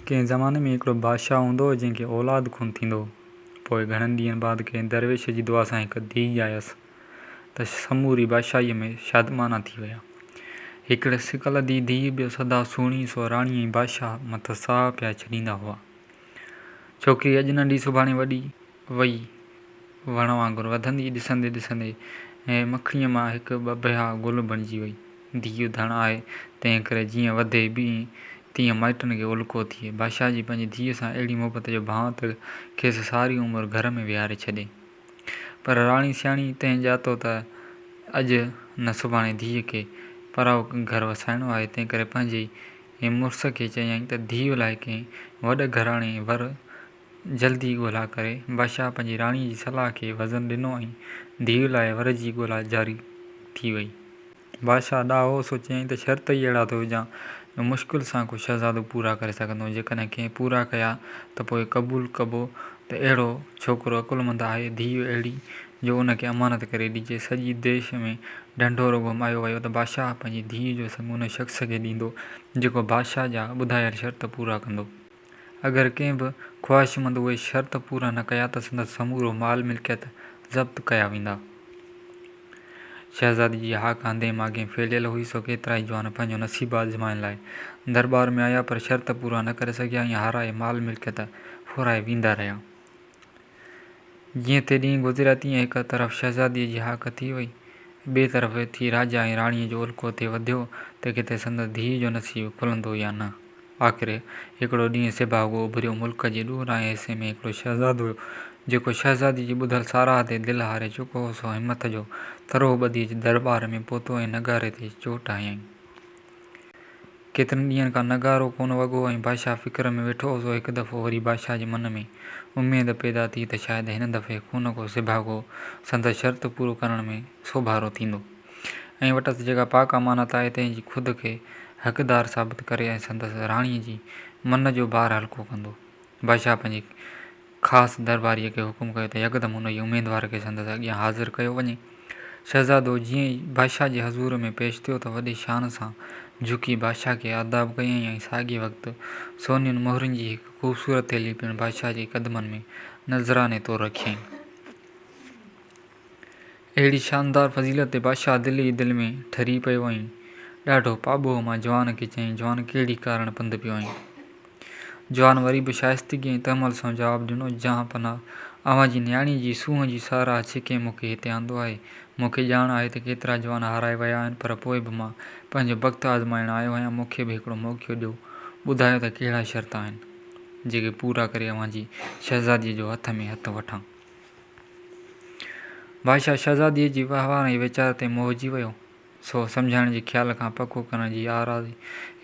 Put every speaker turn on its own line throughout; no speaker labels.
ڪنهن زماني ۾ هڪڙو بادشاهه هوندو هو، جنهن کي اولاد ڪونه ٿيندو هو. پوء گهڻن ڏينهن بعد ڪنهن درويش جي دعا سان هڪ ڌيء ڄايس ته سموري بادشاهيء ۾ شادمانا ٿي ويا. هڪڙي سڪيلڌي ڌيء به سدا سهڻي، سو راڻي ۽ بادشاهه مٿس ساهه پيا ڇڏيندا هئا. ڇوڪري اڄ ننڍي سڀاڻي وڏي وئي. وڻ وانگر وڌندي ڏسندي ڏسندي مکڙيء مان هڪ ٻه بها گل بڻجي وئي. ڌيء ڌڻ آهي، تنهن ڪري جيئن وڌي به تيئن مائٽن کي الڪو ٿئي. بادشاهه جي پنهنجي ڌيء سان اهڙي محبت جو ڀانء ته کيس ساري عمر گهر ۾ ويهاري ڇڏي. پر راڻي سياڻي، تنهن ڄاتو ته اڄ نه سڀاڻي ڌيء کي پرائو گهر وسائڻو آهي، تنهن ڪري پنهنجي ئي مڙس کي چيائين ته ڌيء لاء ڪنهن وڏ گهراڻي ور جلدي ڳولا ڪري. بادشاهه پنهنجي راڻيء جي صلاح کي وزن ڏنو ۽ ڌيء لاء ور جي ڳولا جاري ٿي وئي. بادشاهه ڏاهو هو، سو چيائين ته شرط ئي اهڙا ٿو وجهان، جو مشڪل سان ڪو شهزادو پورا ڪري سگهندو. جيڪڏهن ڪنهن پورا ڪيا ته پوء قبول ڪبو ته اهڙو ڇوڪرو عقلمند آهي، ڌيء اهڙي جو ان کي امانت ڪري ڏجي. سڄي ديش ۾ ڍنڍورو گهمايو ويو ته بادشاهه پنهنجي ڌيء جو سڱ ان شخص کي ڏيندو، جيڪو بادشاهه جا ٻڌايل شرط پورا ڪندو. اگر ڪنهن به خواهشمند اهي شرط پورا نه ڪيا ته سندس سمورو مال ملڪيت ضبط ڪيا ويندا. شهزادي جي هاڪ هنڌين ماڳين ڦهليل هئي سو ڪيترائي جوان پنهنجو نصيب آزمائڻ لاء درٻار ۾ آيا پر شرط پورا نه ڪري سگهيا ۽ هارائي مال ملڪيت ڦورائي ويندا رهيا. جيئن ٿي ڏينهن گذريا تيئن هڪ طرف شهزاديء جي هاڪ ٿي وئي، ٻئي طرف ٿي راجا ۽ راڻيء جو الڪو ٿي وڌيو ته ڪٿي سندس ڌيء جو نصيب کلندو يا نه. آخر هڪڙو ڏينهن سڀاڳو اڀريو. ملڪ جي ڏورانهين حصي ۾ هڪڙو شهزادو هيو، جيڪو شهزاديء جي ٻڌل ساراهه تي دل هاري چڪو هو، سو همٿ جو ترهو ٻڌي اچي درٻار ۾ پهتو ۽ نغاري تي چوٽ هنيائين. ڪيترن ڏينهن کان نغارو ڪونه وڳو ۽ بادشاهه فڪر ۾ ويٺو هو، سو هڪ دفعو وري بادشاهه جي من ۾ اميد پيدا ٿي ته شايد هن دفعي ڪونه ڪو سڀاڳو سندس شرط پورو ڪرڻ ۾ سوڀارو ٿيندو. ۽ وٽس جيڪا پاڪ امانت آهي، تنهن جي خود کي حقدار ثابت ڪري ۽ سندس راڻيء جي من جو بار هلڪو ڪندو. بادشاهه پنهنجي خاص درٻاريء کي حڪم ڪيو ته يڪدم انهيء اميدوار کي سندس اڳيان حاضر ڪيو وڃي. شهزادو جيئن ئي بادشاهه جي حضور ۾ پيش ٿيو ته وڏي شان سان جهڪي بادشاهه کي آداب ڪيائين ۽ ساڳئي وقت سونين مهرن جي هڪ خوبصورت ٿيلهي پڻ بادشاهه جي قدمن ۾ نذراني طور رکيائين. اهڙي شاندار فضيلت تي بادشاهه دل ئي دل ۾ ٺري پيو ۽ ڏاڍو پاٻوهه مان جوان کي چيائين، جوان ڪهڙي ڪارڻ پنڌ پيو آهين؟ جوان وري به شائستگي ۽ تحمل سان جواب ڏنو، جهان پناهه، اوهان جي نياڻيء جي سونهن جي ساراهه ڇڪي مون کي هتي آندو آهي. مون کي ڄاڻ آهي ته ڪيترا جوان هارائي ويا آهن، پر پوء به مان پنهنجو بخت آزمائڻ آيو آهيان، مون کي به هڪڙو موقعو ڏيو، ٻڌايو ته ڪهڙا شرط آهن، جيڪي پورا ڪري اوهان جي شهزاديء جو هٿ ۾ هٿ وٺان. بادشاهه شهزاديء جي وهنوار ۽ ويچار تي موهجي ويو، سو سمجهائڻ جي خيال کان پڪو ڪرڻ جي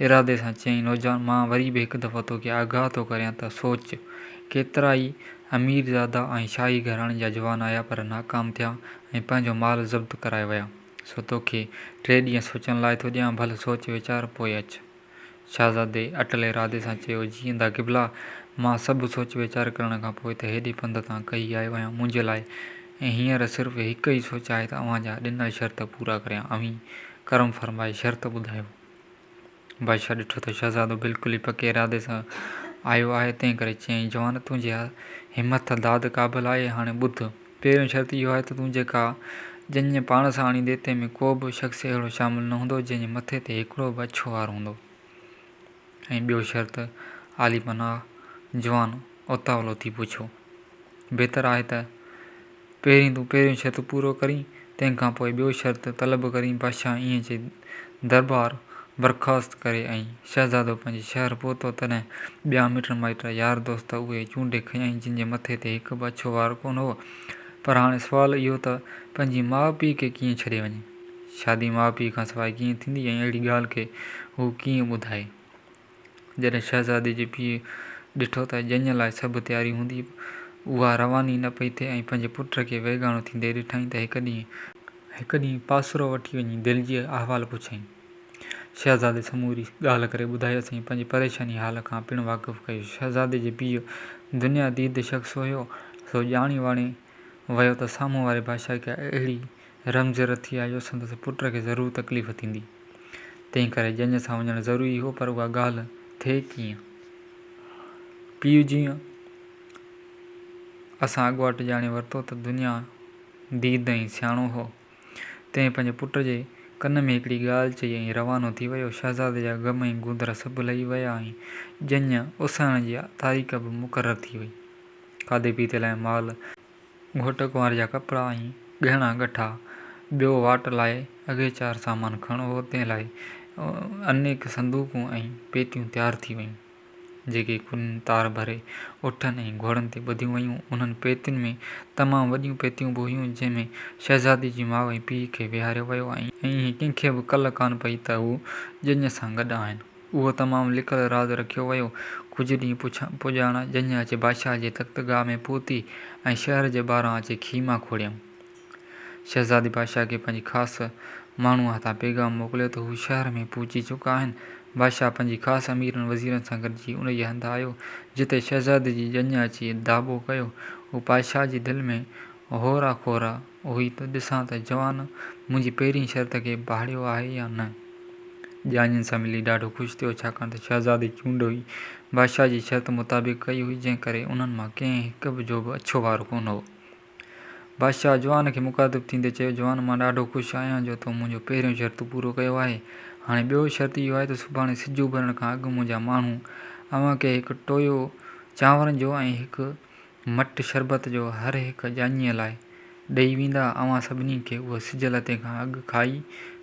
ارادي سان چيائين، نوجوان! مان وري به هڪ دفعو توکي آگاهه ٿو ڪريان ته سوچ! ڪيترائي اميرزادا ۽ شاهي گهراڻي جا جوان آيا پر ناڪام ٿيا ۽ پنهنجو مال ضبط ڪرائي ويا، سو توکي ٽي ڏينهن سوچڻ لاء ٿو ڏيان، ڀل سوچ ويچار پوء اچ. شهزادي اٽل ارادي سان چيو، جيئندا قبلا! مان سڀ سوچ ويچار ڪرڻ کان پوء ته هيڏي پنڌ تان ڪهي آيو آهيان. منهنجي لاء هينئر صرف هڪ ئي سوچ آهي ته اوهان جا ڏنل شرط پورا ڪريان. اوهين ڪرم فرمائي شرط ٻڌايو. بادشاهه ڏٺو ته شهزادو بلڪل ئي پڪي ارادي سان آيو آهي، تنهن ڪري چيائين، جوان! تنهنجي همٿ داد قابل آهي. هاڻي ٻڌ! پهريون شرط اهو آهي ته تون جيڪا ڄڃ پاڻ سان آڻيندين، تنهن ۾ ڪو به شخص اهڙو شامل نه هوندو، جنهن جي مٿي تي هڪڙو به اڇو وار هوندو ۽ ٻيو شرط عالي پناهه جوان اتاولو ٿي پڇيو، بهتر آهي ته پهرين تون پهريون شرط پورو ڪرين، تنهن کان پوء ٻيو شرط طلب ڪرين. بادشاهه ائين چئي درٻار برخاست ڪري ۽ شهزادو پنهنجي شهر پهتو، تڏهن ٻيا مٽ مائٽ، يار دوست اهي چونڊي کنيائين، جن جي مٿي تي هڪ به اڇو وار ڪونه هو. پر هاڻي سوال اهو ته پنهنجي ماء پيء کي ڪيئن ڇڏي وڃي؟ شادي ماء پيء کان سواء ڪيئن ٿيندي ۽ اهڙي ڳالهه کي هو ڪيئن ٻڌائي؟ جڏهن شهزادي جي پيء ڏٺو ته ڄڃ لاء سڀ تياري هوندي به اها رواني نه پئي ٿئي ۽ پنهنجي پٽ کي ويڳاڻو ٿيندي ڏٺائين ته هڪ ڏينهن هڪ ڏينهن پاسرو وٺي وڃي دل جي احوال پڇيائين. شهزادي سموري ڳالهه ڪري ٻڌايس ۽ پنهنجي پريشاني حال کان پڻ واقف ڪيس. شهزادي جي پيء دنيا ديد شخص هيو، سو ڄاڻي واڻي ويو ته سامهون واري بادشاهه کي اهڙي رمز رٿي آهي جو سندس پٽ کي ضرور تڪليف ٿيندي. تنهن ڪري ڄڃ سان وڃڻ ضروري هو پر اها ڳالهه ٿئي ڪيئن؟ پيء جيئن اسان اڳواٽ ڄاڻي ورتو ته دنيا ديد ۽ سياڻو هو، تنهن پنهنجي پٽ جي ڪن ۾ هڪڙي ڳالهه چئي ۽ روانو ٿي ويو. شهزادي جا غم ۽ گوندر سڀ لهي ويا ۽ ڄڃ اسهڻ جي تاريخ به مقرر ٿي وئي. کاڌي پيتي لاء مال، گهوٽ ڪنوار جا ڪپڙا ۽ ڳهڻا ڳٺا، ٻيو واٽ لاء اگهيچار سامان کڻڻو هو، تنهن لاء انيڪ صندوقون ۽ پيتيون تيار ٿي ويون. جيڪي ڪنين تار ڀري اٺن ۽ گهوڙن تي ٻڌيون ويون. انهن پيتين ۾ تمام وڏيون پيتيون به هيون، جنهن ۾ شهزادي جي ماء ۽ پيء کي ويهاريو ويو ۽ ائين ڪنهن کي به ڪل ڪانه پئي ته هو ڄڃ سان گڏ آهن. اهو تمام لڪل راز رکيو ويو. ڪجهه ڏينهن پڄاڻا ڄڃ اچي بادشاهه جي تختگاهه ۾ پهتي ۽ شهر جي ٻاهران اچي خيما کوڙيائون. شهزادي بادشاهه کي پنهنجي خاص ماڻهوء هٿان پيغام موڪليو ته هو شهر ۾ پهچي چڪا آهن. بادشاهه پنهنجي خاص اميرن وزيرن سان گڏجي انهيء هنڌ آيو، جتي شهزادي جي ڄڃ اچي داٻو ڪيو. هو بادشاهه جي دل ۾ هورا کورا هئي ته ڏسان ته جوان منهنجي پهرين شرط کي ڀاڙيو آهي يا نه. ڄاڃين سان ملي ڏاڍو خوش ٿيو، ڇاڪاڻ ته شهزادي چونڊ هئي بادشاهه جي شرط مطابق ڪئي هئي، جنهن ڪري انهن مان ڪنهن هڪ جو به اڇو وار ڪونه هو. بادشاهه جوان کي مخاطب ٿيندي چيو، جوان مان ڏاڍو خوش آهيان جو تو منهنجو پهريون شرط پورو ڪيو آهي. هاڻي ٻيو شرط اهو آهي ته سڀاڻي سج اڀرڻ کان اڳ منهنجا ماڻهو اوهان کي هڪ ٽويو چانورن جو ۽ هڪ مٽ شربت جو هر هڪ ڄاڃيء لاء ڏئي ويندا. اوهان سڀني کي اهو سج لٿي کان اڳ کائي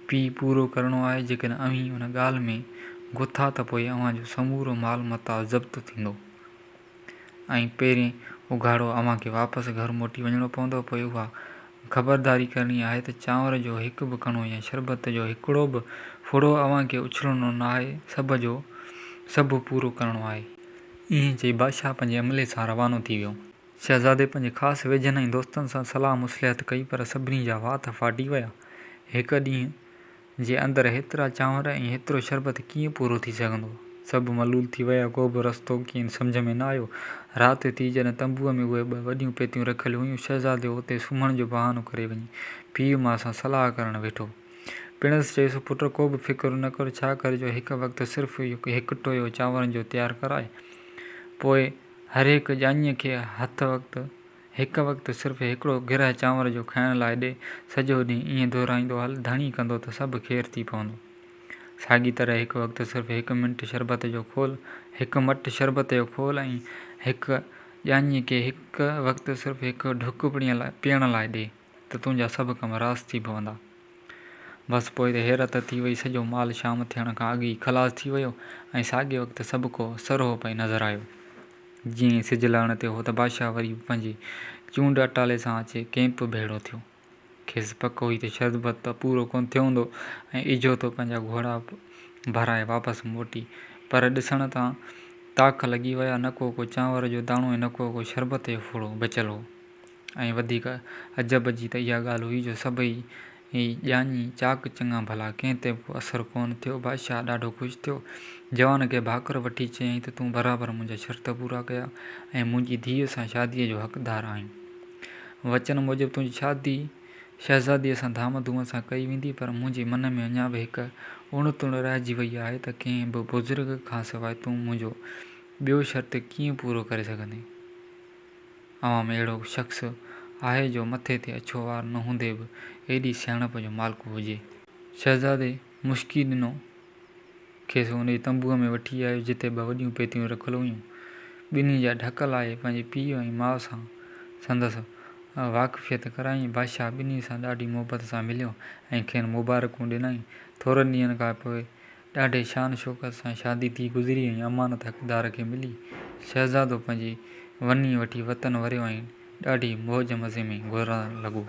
پي پورو ڪرڻو آهي. جيڪڏهن اوهين ان ڳالهه ۾ گٿا ته پوء اوهان جو سمورو مال متاع ضبط ٿيندو. ۽ پيرين اگهاڙو اوهان کي واپس گهر موٽي وڃڻو پوندو. پوء اها خبرداري ڪرڻي آهي ته چانور جو هڪ به ڪڻو يا شربت جو هڪڙو به ڦڙو اوهان کي اڇلڻو نه آهي، سڀ جو سڀ پورو ڪرڻو آهي. ائين چئي بادشاهه پنهنجي عملي سان روانو ٿي ويو. شهزادي پنهنجي خاص ويجهن ۽ دوستن سان صلاح مصلحت ڪئي پر سڀني جا وات ڦاٽي ويا. هڪ ڏينهن جي اندر هيترا چانور ۽ هيترو شربت ڪيئن پورو ٿي سگهندو؟ سڀ ملول ٿي ويا، ڪو به رستو کين سمجهه ۾ نه آيو. رات ٿي، جڏهن تنبوء ۾ اهي ٻه وڏيون پيتيون رکيل هيون، شهزادو اتي سمهڻ جو بهانو ڪري وڃي پيء ماء سان صلاح ڪرڻ ويٺو. پڻس چيس، پٽ ڪو به فڪر نه ڪر، ڇا ڪر جو هڪ وقت صرف هڪ ٽويو چانورن جو تيار ڪراء، پوء هرهڪ ڄاڃيء کي هٿ وقت هڪ وقت صرف هڪڙو گرهه چانور جو کائڻ لاء ڏي، سڄو ڏينهن ائين دهرائيندو هل، ڌڻي ڪندو ته سڀ خير ٿي پوندو. ساڳي طرح هڪ وقت صرف هڪ منٽ شربت جو خول، هڪ مٽ شربت جو خول ۽ هڪ ڄاڃيء کي هڪ وقت صرف هڪ ڍڪ پيئڻ لاء ڏي ته تنهنجا سڀ ڪم راس ٿي پوندا. بس پوء ته حيرت ٿي وئي، سڄو مال شام ٿيڻ کان اڳ ئي خلاص ٿي ويو ۽ ساڳئي وقت سڀڪو سرهو پئي نظر آيو. جيئن ئي سج لهڻ تي هو ته بادشاهه وري به پنهنجي چونڊ اٽالي سان اچي ڪئمپ ڀيڙو ٿيو. کيس پڪ هئي ته شربت ته پورو ڪونه ٿيو هوندو ۽ اجهو ٿو پنهنجا گهوڙا ڀرائي واپس موٽي. پر ڏسڻ تان تاڪ لڳي ويا، نه ڪو ڪو چانور جو داڻو ۽ نه ڪو ڪو شربت جو ڦڙو بچيل هو. ۽ وڌيڪ عجب جي ته اها ڳالهه هئي جو سڀئي ڄاڃي چاڪ چڱا ڀلا، ڪنهن تي به ڪو اثر ڪونه ٿيو. بادشاهه ڏاڍو خوش ٿيو. جوان کي ڀاڪر وٺي چيائين ته تون برابر منهنجا شرط پورا ڪيا ۽ منهنجي ڌيء سان شاديء جو حقدار آهين. وچن موجب تنهنجي شادي شهزاديء سان ڌام ڌوم سان ڪئي ويندي، پر منهنجي من ۾ اڃا به هڪ اڻ تڻ رهجي وئي آهي ته ڪنهن به بزرگ کان سواء تون منهنجو ٻيو شرط ڪيئن پورو ڪري سگهندين؟ اوهان ۾ اهڙو شخص آهي جو مٿي تي اڇو وار نه هوندي به ايڏي سياڻپ جو مالڪ هجي؟ شهزادي مشڪي ڏنو. کيس انهيء تنبوء ۾ وٺي آيو جتي ٻه وڏيون پيتيون رکيل هيون. ٻنهي جا ڍڪ لاهي پنهنجي پيء ۽ ماء سان سندس واقفيت ڪرايائين. بادشاهه ٻنهي سان ڏاڍي محبت سان مليو ۽ کين مبارڪون ڏنائين. ٿورن ڏينهن کان پوء ڏاڍي شان شوڪت سان شادي ٿي گذري ۽ امانت حقدار کي ملي. شهزادو پنهنجي وني وٺي وطن وريو ۽ ڏاڍي موج مزي ۾ گذارڻ لڳو.